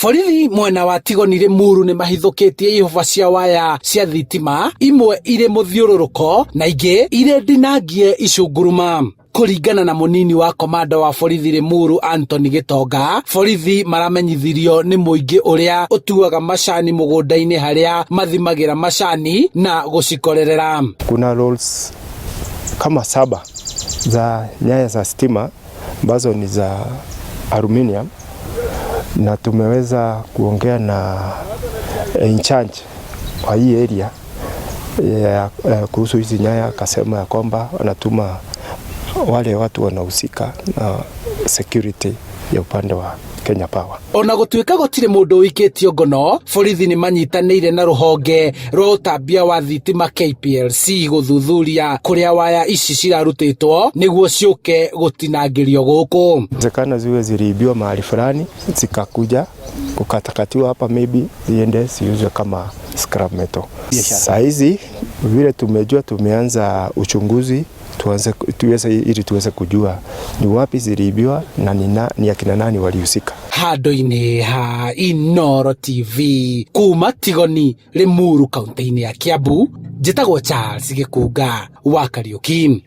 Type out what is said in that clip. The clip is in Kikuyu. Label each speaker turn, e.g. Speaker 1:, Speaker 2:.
Speaker 1: Borithi mwena wa Tigoni Limuru nĩ mahithũkĩtie ihũba cia waya cia thitima, imwe irĩ mũthiũrũrũko na ingĩ irĩ ndinangie icunguruma. Kũringana na mũnini wa komanda wa borithi Limuru Anthony Gitonga, borithi maramenyithirio nĩ mũingĩ ũrĩa ũtuaga macani mũgũnda-inĩ harĩa mathimagĩra macani na gũcikorerera.
Speaker 2: Kuna rolls kama saba za nyaya za stima ambazo ni za aluminium na tumeweza kuongea na in charge wa hii area ya, kuhusu hizi nyaya, akasema ya kwamba wanatuma wale watu wanahusika na security ya upande wa Kenya Power.
Speaker 1: Ona gũtuĩka gũtirĩ mũndũ ũikĩtio ngono, borithi nĩ manyitanĩire na rũhonge rwa ũtambia wa thitima KPLC gũthuthuria kũrĩa waya ici cirarutĩtwo nĩguo ciũke gũtinangĩrio gũkũ.
Speaker 2: Inawezekana ziwe ziliibiwa mahali fulani zikakuja kukatakatiwa hapa, maybe ziende ziuzwe kama scrap metal. Saa hizi vile tumejua, tumeanza uchunguzi tuanze tuweze, ili tuweze kujua ni wapi ziliibiwa na ni akina nani walihusika.
Speaker 1: Handũ-inĩ ha Inooro TV kuma Tigoni, Limuru, kaunti-inĩ ya Kiambu, njĩtagwo Charles Gĩkunga wa Kariuki.